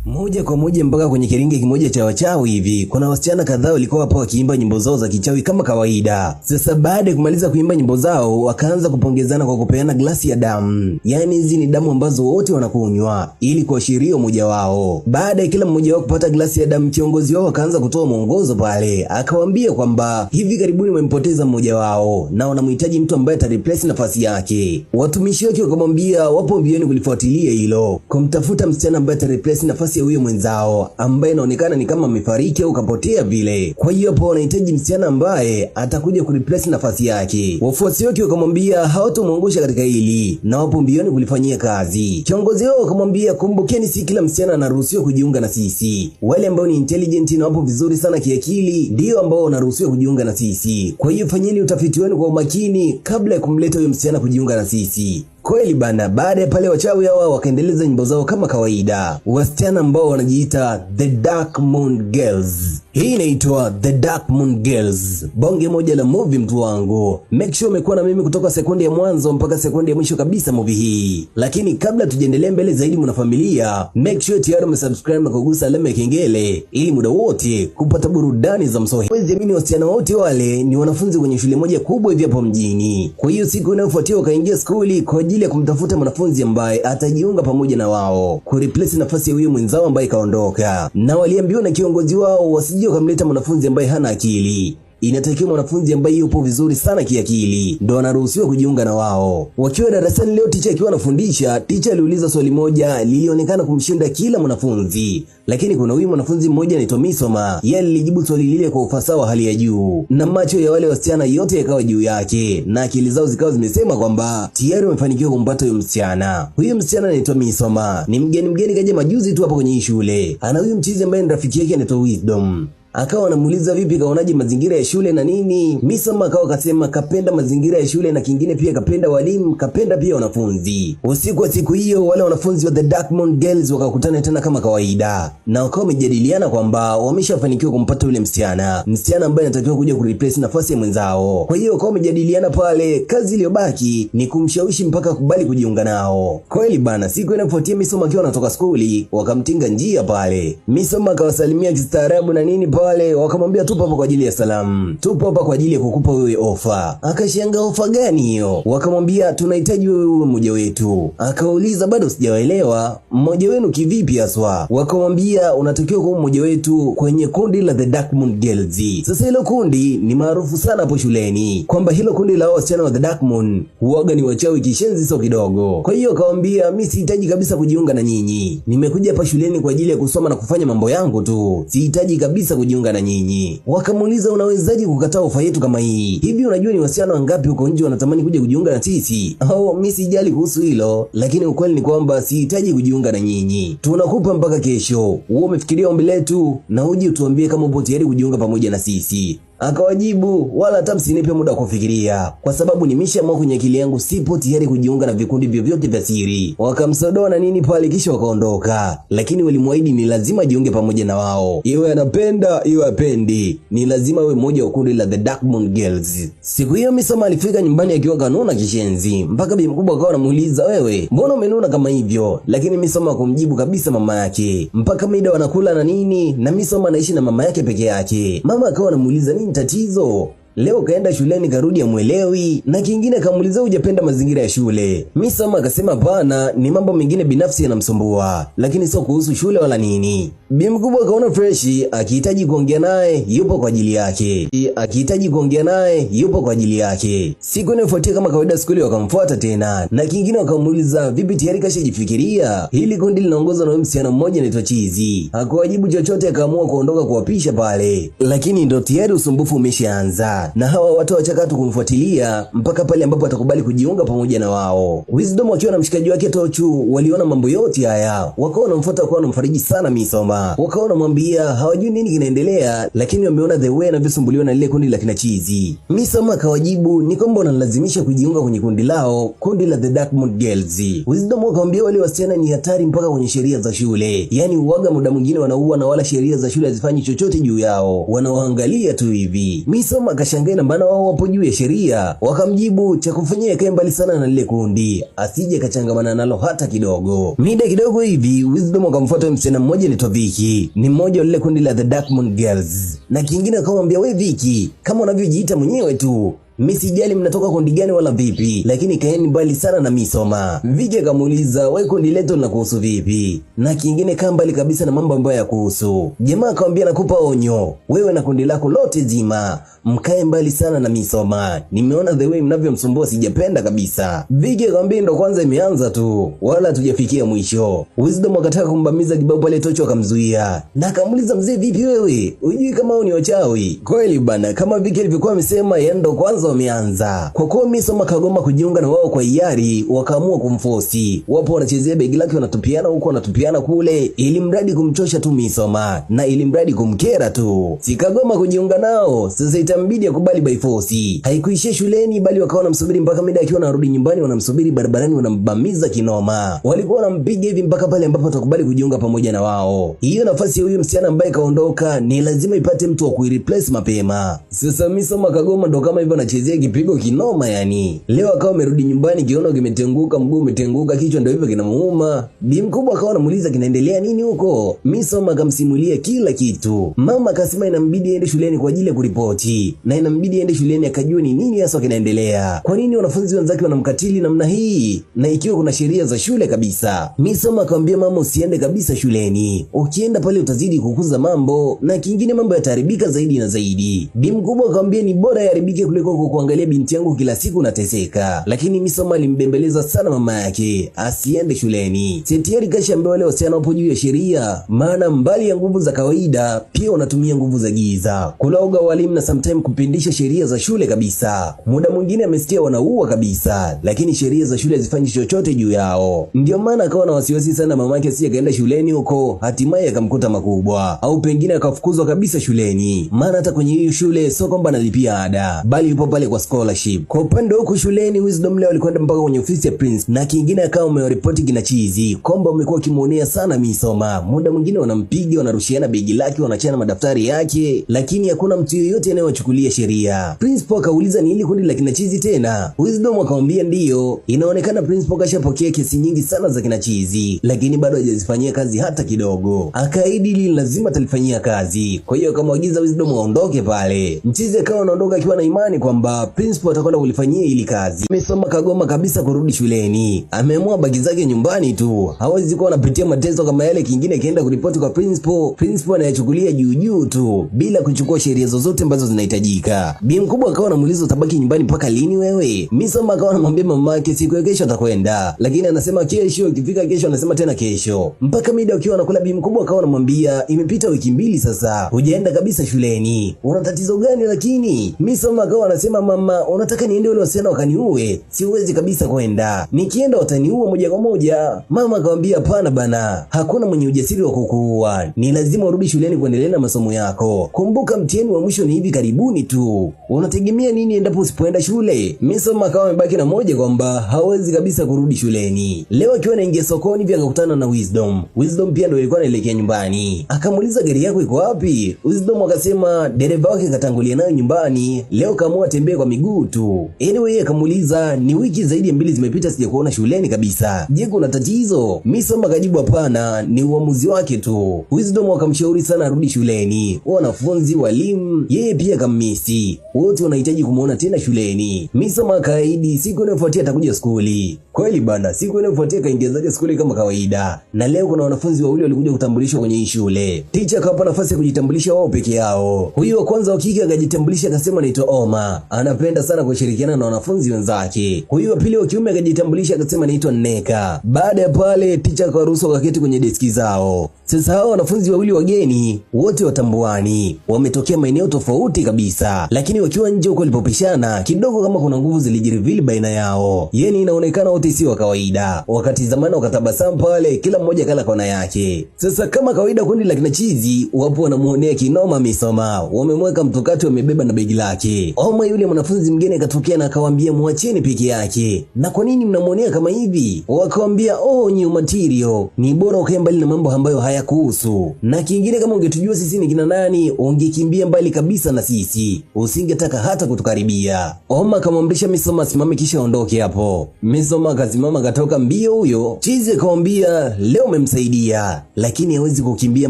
Moja kwa moja mpaka kwenye kiringe kimoja cha wachawi hivi. Kuna wasichana kadhaa walikuwa hapo wakiimba nyimbo zao za kichawi kama kawaida. Sasa baada ya kumaliza kuimba nyimbo zao, wakaanza kupongezana kwa kupeana glasi ya damu. Yaani hizi ni damu ambazo wote wanakunywa ili kuashiria umoja wao. Baada ya kila mmoja wao kupata glasi ya damu, kiongozi wao akaanza kutoa mwongozo pale, akawaambia kwamba hivi karibuni wamempoteza mmoja wao na wanamhitaji mtu ambaye atareplace nafasi yake. Watumishi wake wakamwambia wapo mbioni kulifuatilia hilo, kumtafuta msichana ambaye atareplace nafasi ya huyo mwenzao ambaye inaonekana ni kama amefariki au kapotea vile. Kwa hiyo hapo wanahitaji msichana ambaye atakuja kureplace nafasi yake. Wafuasi wake wakamwambia hawatomwangusha katika hili na wapo mbioni kulifanyia kazi. Kiongozi wao wakamwambia, kumbukeni, si kila msichana anaruhusiwa kujiunga na sisi. Wale ambao ni intelligent na wapo vizuri sana kiakili ndio ambao wanaruhusiwa kujiunga na sisi. Kwa hiyo fanyeni utafiti wenu kwa umakini kabla ya kumleta huyo msichana kujiunga na sisi. Kweli bana, baada ya pale wachawi hawa wakaendeleza nyimbo zao kama kawaida. Wasichana ambao wanajiita The Dark Moon Girls. Hii inaitwa The Dark Moon Girls, bonge moja la movie mtu wangu. Make sure umekuwa na mimi kutoka sekunde ya mwanzo mpaka sekunde ya mwisho kabisa movie hii. Lakini kabla tujaendelea mbele zaidi, mwanafamilia, make sure tayari umesubscribe na kugusa alama ya kengele ili muda wote kupata burudani za msohi. Huwezi amini, wasichana wote wale ni wanafunzi kwenye shule moja kubwa hivi hapo mjini. Kwa hiyo siku inayofuatia wakaingia skuli kwa ajili ya kumtafuta mwanafunzi ambaye atajiunga pamoja na wao kureplace nafasi ya huyo mwenzao ambaye kaondoka, na waliambiwa na kiongozi wao wasije wakamleta mwanafunzi ambaye hana akili. Inatakiwa mwanafunzi ambaye yupo vizuri sana kiakili ndo anaruhusiwa kujiunga na wao. Wakiwa darasani leo, ticha akiwa anafundisha, ticha aliuliza swali moja lilionekana kumshinda kila mwanafunzi, lakini kuna huyu mwanafunzi mmoja anaitwa Misoma, yeye alijibu swali lile kwa ufasaha wa hali ya juu, na macho ya wale wasichana yote yakawa juu yake, na akili zao zikawa zimesema kwamba tayari wamefanikiwa kumpata huyo msichana. Huyu msichana anaitwa Misoma, ni mgeni mgeni, kaja majuzi tu hapa kwenye hii shule. Ana huyu mchizi ambaye ni rafiki yake anaitwa Wisdom. Akawa anamuuliza vipi, kaonaje mazingira ya shule na nini. Misoma akawa akasema kapenda mazingira ya shule na kingine pia kapenda walimu, kapenda pia wanafunzi. Usiku wa siku hiyo wale wanafunzi wa The Dark Moon Girls wakakutana tena kama kawaida, na wakawa wamejadiliana kwamba wameshafanikiwa kumpata yule msichana, msichana ambaye anatakiwa kuja kureplace nafasi ya mwenzao. Kwa hiyo wakawa wamejadiliana pale, kazi iliyobaki ni kumshawishi mpaka akubali kujiunga nao. Kweli bana, siku inayofuatia Misoma akiwa anatoka skuli, wakamtinga njia pale. Misoma akawasalimia kistaarabu na nini pale, wakamwambia tupo hapa kwa ajili ya salamu, tupo hapa kwa ajili ya kukupa wewe ofa. Akashangaa, ofa gani hiyo? Wakamwambia tunahitaji wewe uwe mmoja wetu. Akauliza, bado sijawaelewa, mmoja wenu kivipi haswa? Wakamwambia unatakiwa kuwa mmoja wetu kwenye kundi la The Dark Moon Girls. Sasa hilo kundi ni maarufu sana hapo shuleni, kwamba hilo kundi la wasichana wa The Dark Moon huwaga ni wachawi kishenzi, sio kidogo. Kwa hiyo akawambia, mi sihitaji kabisa kujiunga na nyinyi, nimekuja hapa shuleni kwa ajili ya kusoma na kufanya mambo yangu tu, sihitaji kabisa kujiunga na nyinyi. Wakamuuliza, unawezaje kukataa ofa yetu kama hii? Hivi unajua ni wasichana wangapi huko nje wanatamani kuja kujiunga na sisi? Oh, mi sijali kuhusu hilo, lakini ukweli ni kwamba sihitaji kujiunga na nyinyi. Tunakupa mpaka kesho, wewe umefikiria ombi letu na uje utuambie kama upo tayari kujiunga pamoja na sisi. Akawajibu, wala hata msinipe muda wa kufikiria, kwa sababu nimeshaamua kwenye akili yangu, sipo tayari kujiunga na vikundi vyovyote vya siri. Wakamsodoa na nini pale, kisha wakaondoka, lakini walimwahidi ni lazima ajiunge pamoja na wao, iwe anapenda iwe apendi, ni lazima awe mmoja wa kundi la The Dark Moon Girls. Siku hiyo Misoma alifika nyumbani akiwa kanuna kishenzi, mpaka bi mkubwa akawa anamuuliza, wewe mbona umenuna kama hivyo? Lakini Misoma hakumjibu kabisa mama yake, mpaka mida wanakula na nini, na Misoma anaishi na mama yake peke yake. Mama akawa anamuuliza nini tatizo? Leo kaenda shuleni karudi amuelewi, na kingine akamuuliza hujapenda mazingira ya shule. Misoma akasema hapana, ni mambo mengine binafsi yanamsumbua, lakini sio kuhusu shule wala nini. Bi mkubwa akaona freshi, akihitaji kuongea naye yupo kwa ajili yake, akihitaji kuongea naye yupo kwa ajili yake. Siku inayofuatia kama kawaida, skuli wakamfuata tena, na kingine wakamuuliza vipi, tayari kashajifikiria hili kundi linaongozwa na msichana mmoja anaitwa Chizi. Hakuwajibu chochote, akaamua kuondoka kuwapisha pale, lakini ndo tayari usumbufu umeshaanza na hawa watu wachakatu kumfuatilia mpaka pale ambapo atakubali kujiunga pamoja na wao. Wisdom akiwa na mshikaji wake Tochu waliona mambo yote haya, wakawa wanamfuata, wakawa wanamfariji sana Misoma, wakawa wanamwambia hawajui nini kinaendelea, lakini wameona the way anavyosumbuliwa na lile kundi la kina Chizi. Misoma akawajibu ni kwamba wanalazimisha kujiunga kwenye kundi lao, kundi la The Dark Moon Girls. Wisdom akamwambia wale wasichana ni hatari mpaka kwenye sheria za shule, yaani uwaga muda mwingine wanaua na wala sheria za shule hazifanyi chochote juu yao, wanawaangalia tu hivi. Misoma akashangaa Akashangaa na maana wao wapo juu ya sheria. Wakamjibu cha kufanyia kae mbali sana na lile kundi, asije kachangamana nalo hata kidogo. Mida kidogo hivi Wisdom akamfuata msichana mmoja anaitwa Vicky, ni mmoja wa lile kundi la The Dark Moon Girls, na kingine akamwambia, we Vicky, kama unavyojiita mwenyewe tu, mi sijali mnatoka kundi gani wala vipi, lakini kaeni mbali sana na Misoma. Vicky akamuuliza, we kundi letu linakuhusu vipi? Na kingine kaa mbali kabisa na mambo ambayo yakuhusu. Jamaa akamwambia, nakupa onyo, wewe na kundi lako lote zima mkae mbali sana na Misoma. Nimeona the way mnavyomsumbua, sijapenda kabisa. Vicky akamwambia, ndo kwanza imeanza tu, wala hatujafikia mwisho. Wisdom akataka kumbamiza kibao pale, Tocho akamzuia na akamuuliza, mzee, vipi wewe, hujui kama hao ni wachawi kweli bana? Kama Vicky alivyokuwa amesema, yeye ndo kwanza wameanza. Kwa kuwa Misoma kagoma kujiunga na wao kwa hiari, wakaamua kumfosi. Wapo wanachezea begi lake, wanatupiana huko wanatupiana kule, ili mradi kumchosha tu Misoma na ili mradi kumkera tu. Sikagoma kujiunga nao, sasa itambidi akubali by force. Haikuishia shuleni, bali wakawa wanamsubiri mpaka mida akiwa anarudi nyumbani, wanamsubiri barabarani, wanambamiza kinoma. Walikuwa wanampiga hivi mpaka pale ambapo atakubali kujiunga pamoja na wao. Hiyo nafasi ya huyu msichana ambaye kaondoka ni lazima ipate mtu wa kuireplace mapema. Sasa Misoma kagoma, ndo kama hivyo anachezea kipigo kinoma yani. Leo akawa amerudi nyumbani, kiuno kimetenguka, mguu umetenguka, kichwa ndio hivyo kinamuuma. Bi mkubwa akawa anamuuliza kinaendelea nini huko. Misoma akamsimulia kila kitu. Mama akasema inambidi aende shuleni kwa ajili ya kuripoti na inambidi aende shuleni akajue ni nini hasa kinaendelea. Kwa nini wanafunzi wenzake wanamkatili namna hii, na ikiwa kuna sheria za shule kabisa. Misoma akamwambia mama, usiende kabisa shuleni, ukienda pale utazidi kukuza mambo na kingine mambo yataharibika zaidi na zaidi. Bi mkubwa akamwambia ni bora yaharibike kuliko kuangalia binti yangu kila siku nateseka. Lakini Misoma alimbembeleza sana mama yake asiende shuleni. Tayari kashaambiwa wale wasichana wapo juu ya sheria, maana mbali ya nguvu za kawaida pia wanatumia nguvu za giza, kuloga walimu na sometime kupindisha sheria za shule kabisa. Muda mwingine amesikia wanaua kabisa, lakini sheria za shule hazifanyi chochote juu yao. Ndio maana akawa na wasiwasi sana mamake asije akaenda shuleni huko, hatimaye akamkuta makubwa, au pengine akafukuzwa kabisa shuleni. Maana hata kwenye hiyo shule sio kwamba analipia ada, bali yupo pale kwa scholarship. Kwa upande huku shuleni, Wisdom leo alikwenda mpaka kwenye ofisi ya Prince na kingine akawa amewaripoti kina Chizi kwamba wamekuwa wakimuonea sana Misoma. Muda mwingine wanampiga, wanarushiana begi lake, wanachana madaftari yake, lakini hakuna mtu yeyote anayewachukulia sheria. Principal akauliza ni hili kundi la kina Chizi tena? Wisdom akamwambia ndiyo. Inaonekana Principal kashapokea kesi nyingi sana za kina Chizi, lakini bado hajazifanyia kazi hata kidogo. Akaahidi hili lazima atalifanyia kazi. Kwa hiyo akamwagiza Wisdom aondoke pale. Mchizi akawa anaondoka akiwa na imani kwamba Principal atakwenda kulifanyia hili kazi. Misoma kagoma kabisa kurudi shuleni, ameamua baki zake nyumbani tu, hawezi kuwa anapitia mateso kama yale. Kingine akienda kuripoti kwa principal, principal anayachukulia juu juu tu bila kuchukua sheria zozote ambazo zinahitajika. Bi mkubwa akawa anamuuliza utabaki nyumbani mpaka lini wewe? Misoma akawa anamwambia mamake siku ya kesho atakwenda, lakini anasema kesho, ikifika kesho anasema tena kesho, mpaka mida akiwa anakula. Bi mkubwa akawa anamwambia imepita wiki 2 sasa, hujaenda kabisa shuleni, una tatizo gani? Lakini Misoma akawa anasema mama, unataka niende wale wasichana wakaniue? Siwezi kabisa kwenda, nikienda wataniua moja kwa moja. Mama akamwambia hapana bana, hakuna mwenye ujasiri wa kukuua, ni lazima urudi shuleni kuendelea na masomo yako. Kumbuka mtihani wa mwisho ni hivi karibuni tu, unategemea nini endapo usipoenda shule? Misoma akawa amebaki na moja kwamba hawezi kabisa kurudi shuleni. Leo akiwa anaingia sokoni pia akakutana na Wisdom. Wisdom pia ndio ilikuwa anaelekea nyumbani, akamuuliza gari yako iko wapi? Wisdom akasema dereva wake katangulia nayo nyumbani, leo kaamua tembee kwa miguu tu. Anyway, akamuuliza ni wiki zaidi ya 2 zimepita sijakuona shuleni kabisa, je, kuna tatizo? Misoma akajibu hapana, ni uamuzi wake tu. Wisdom akamshauri sana arudi shuleni, wanafunzi, walimu, yeye pia akammisi, wote wanahitaji kumuona tena shuleni. Misoma akaahidi siku inayofuatia atakuja skuli. Kweli bana, siku inayofuatia kaingia zake skuli kama kawaida, na leo kuna wanafunzi wawili walikuja kutambulishwa kwenye hii shule. Teacher akawapa nafasi ya kujitambulisha wao peke yao. Huyu wa kwanza wa kike akajitambulisha akasema anaitwa Oma, anapenda sana kushirikiana na wanafunzi wenzake. Huyu wa pili wa kiume akajitambulisha akasema anaitwa Nneka. Baada ya pale, teacher akawaruhusu wakaketi kwenye deski zao. Sasa hao wanafunzi wawili wageni wote watambuani, wametokea maeneo tofauti kabisa, lakini wakiwa nje huko walipopishana kidogo, kama kuna nguvu zilijireveal baina yao, yani inaonekana wote si wa kawaida. Wakatizamana wakatabasamu pale, kila mmoja kala kona yake. Sasa kama kawaida, kundi la kina Chizi wapo wanamuonea kinoma Misoma, wamemweka mtukati, wamebeba na begi lake. Oma yule mwanafunzi mgeni akatokea na akawaambia muacheni peke yake. Na kwa nini mnamwonea kama hivi? Wakawambia oh, new material, ni bora ukae mbali na mambo ambayo hayakuhusu. Na kingine, kama ungetujua sisi ni kina nani, ungekimbia mbali kabisa na sisi, usingetaka hata kutukaribia. Oma akamwamrisha Misoma asimame kisha aondoke hapo. Misoma akasimama akatoka mbio huyo. Chizi akamwambia leo umemsaidia, lakini hawezi kukimbia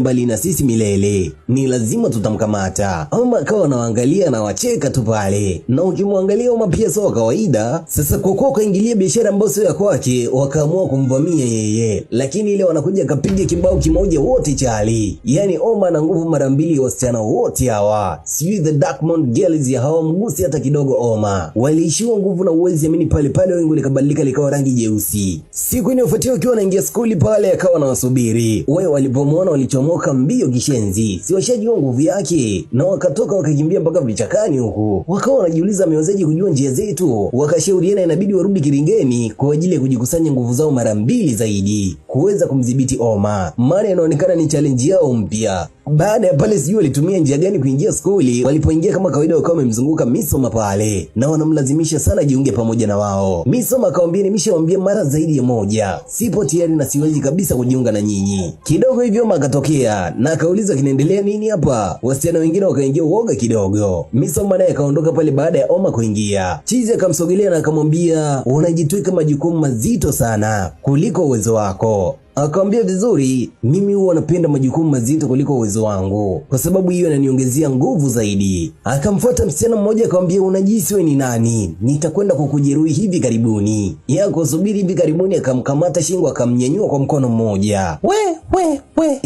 mbali na sisi milele, ni lazima tutamkamata. Oma akawa anawaangalia na wacheka tu pale, na ukimwangalia Oma pia sio kawaida. Sasa kwa kuwa kaingilia biashara ambayo sio ya kwake, wakaamua kumvamia yeye, lakini ile wanakuja kapiga kibao kimoja wote chali. Yani Oma ana nguvu mara mbili wasichana wote hawa, sijui the Darkmont Girls ya hawamgusi hata kidogo. Oma waliishiwa nguvu na uwezi amini, pale pale wingu likabadilika likawa rangi jeusi. Siku inayofuatia wakiwa wanaingia skuli pale, akawa anawasubiri wewe. Walipomwona walichomoka mbio kishenzi, si washajua nguvu yake, na wakatoka wakakimbia mpaka vichakani huku, wakawa wanajiuliza amewezaje kujua njia zetu. Wakashauriana inabidi warudi kiringeni kwa ajili ya kujikusanya nguvu zao mara mbili zaidi kuweza kumdhibiti Oma, maana inaonekana ni challenge yao mpya. Baada ya pale sijui walitumia njia gani kuingia skuli. Walipoingia kama kawaida, wakawa wamemzunguka Misoma pale na wanamlazimisha sana jiunge pamoja na wao. Misoma akamwambia, nimeshawaambia mara zaidi ya moja, sipo tayari na siwezi kabisa kujiunga na nyinyi. Kidogo hivyo Oma akatokea na akauliza kinaendelea nini hapa. Wasichana wengine wakaingia uoga kidogo. Misoma naye akaondoka pale baada ya Oma kuingia. Chizi akamsogelea na akamwambia, unajitwika majukumu mazito sana kuliko uwezo wako. Akamwambia vizuri, mimi huwa napenda majukumu mazito kuliko uwezo wangu, kwa sababu hiyo inaniongezea nguvu zaidi. Akamfuata msichana mmoja akamwambia, unajisi wewe ni nani? Nitakwenda kukujeruhi hivi karibuni. Yako subiri hivi karibuni. Akamkamata shingo akamnyanyua kwa mkono mmoja. We we we,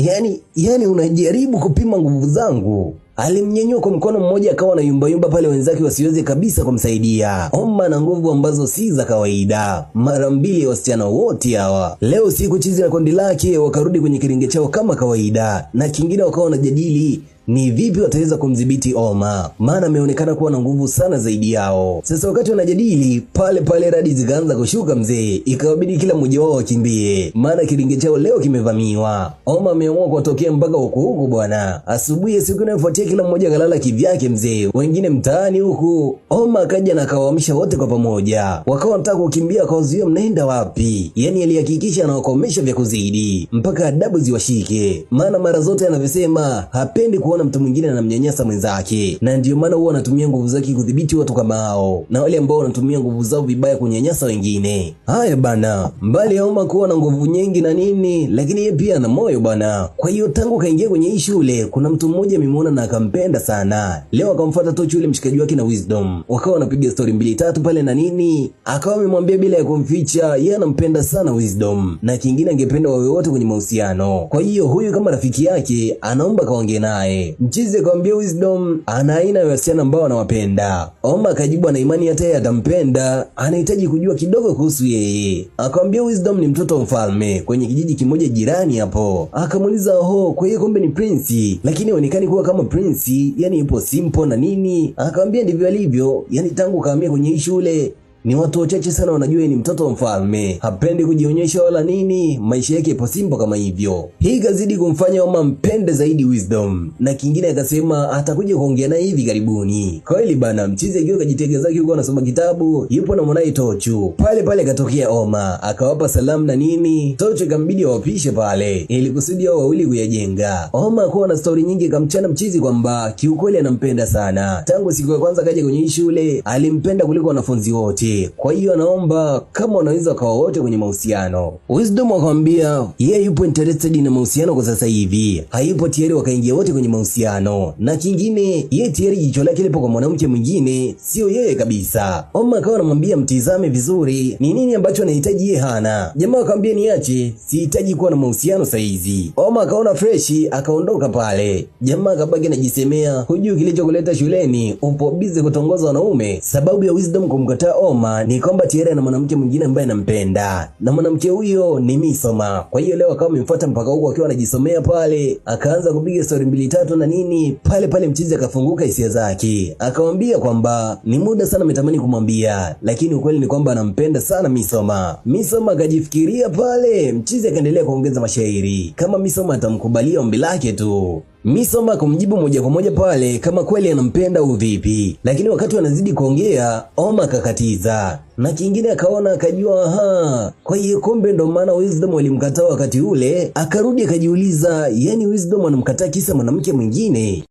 yani unajaribu kupima nguvu zangu. Alimnyanyua kwa mkono mmoja akawa na yumba yumba pale, wenzake wasiweze kabisa kumsaidia. Oma na nguvu ambazo si za kawaida, mara mbili ya wasichana wote hawa. Leo siku Chizi na kundi lake wakarudi kwenye kiringe chao kama kawaida, na kingine wakawa wanajadili ni vipi wataweza kumdhibiti Oma, maana ameonekana kuwa na nguvu sana zaidi yao. Sasa wakati wanajadili pale pale, radi zikaanza kushuka mzee, ikawabidi kila mmoja wao wakimbie, maana kiringe chao leo kimevamiwa. Oma ameamua kuwatokea mpaka huku huku bwana. Asubuhi ya siku inayofuatia kila mmoja kalala kivyake mzee, wengine mtaani huku. Oma akaja na akawaamsha wote kwa pamoja, wakawa wanataka kukimbia, akawazuia, mnaenda wapi? Yani alihakikisha anawakomesha vya kuzidi mpaka adabu ziwashike, maana mara zote anavyosema hapendi kuona mtu mwingine anamnyanyasa mwenzake, na ndiyo maana huwa anatumia nguvu zake kudhibiti watu kama hao na wale ambao wanatumia nguvu zao vibaya kunyanyasa wengine. Haya bana, mbali ya Oma kuwa na nguvu nyingi na nini, lakini yeye pia ana moyo bana. Kwa hiyo tangu kaingia kwenye hii shule kuna mtu mmoja amemuona na akampenda sana. Leo akamfuata Tochi yule mshikaji wake na Wisdom, wakawa wanapiga story mbili tatu pale na nini, akawa amemwambia bila ya kumficha yeye anampenda sana Wisdom na kingine angependa wawe wote kwenye mahusiano. Kwa hiyo huyu kama rafiki yake anaomba kaongee naye. Mchizi akamwambia Wisdom ana aina ya wasichana ambao anawapenda. Oma akajibu ana imani hata yeye atampenda, anahitaji kujua kidogo kuhusu yeye. Akamwambia Wisdom ni mtoto wa mfalme kwenye kijiji kimoja jirani hapo. Akamuuliza oho, kwa hiyo kumbe ni prince, lakini haonekani kuwa kama prince, yani yupo simple na nini. Akamwambia ndivyo alivyo, yani tangu kahamia kwenye hii shule ni watu wachache sana wanajua ni mtoto wa mfalme, hapendi kujionyesha wala nini, maisha yake ipo simple kama hivyo. Hii ikazidi kumfanya Oma mpende zaidi Wisdom, na kingine akasema atakuja kuongea naye hivi karibuni. Kweli bana, mchizi akiwa kajitega zake huko anasoma kitabu, yupo na mwanae Tochu. Pale pale katokea Oma, akawapa salamu na nini, Tochu ikambidi awapishe pale ili kusudi hao wawili kuyajenga. Oma kuwa na stori nyingi, kamchana mchizi kwamba kiukweli anampenda sana. Tangu siku ya kwanza kaja kwenye hii shule alimpenda kuliko wanafunzi wote. Kwa hiyo anaomba kama wanaweza wakawa wote kwenye mahusiano. Wisdom akamwambia yeye yupo interested na mahusiano kwa sasa hivi, hayupo tayari wakaingia wote kwenye mahusiano, na kingine yeye tayari jicho lake lipo kwa mwanamke mwingine, sio yeye kabisa. Oma akawa anamwambia mtizame vizuri, ni nini ambacho anahitaji yeye hana. Jamaa akamwambia niache, sihitaji kuwa na mahusiano saizi. Oma akaona freshi, akaondoka pale. Jamaa akabaki anajisemea, hujui kilichokuleta shuleni, upo busy kutongoza wanaume. Sababu ya Wisdom kumkataa Oma ni kwamba tayari ana mwanamke mwingine ambaye anampenda na mwanamke huyo ni Misoma. Kwa hiyo leo akawa amemfuata mpaka huko akiwa anajisomea pale, akaanza kupiga story mbili tatu na nini pale pale, mchizi akafunguka hisia zake, akamwambia kwamba ni muda sana ametamani kumwambia, lakini ukweli ni kwamba anampenda sana Misoma. Misoma akajifikiria pale, mchizi akaendelea kuongeza mashairi kama Misoma atamkubalia ombi lake tu. Miss Oma kumjibu moja kwa moja pale kama kweli anampenda au vipi, lakini wakati wanazidi kuongea Oma akakatiza na kingine akaona akajua, aha, kwa hiyo kumbe ndo maana Wisdom alimkataa wakati ule. Akarudi akajiuliza, yani Wisdom anamkataa kisa mwanamke mwingine?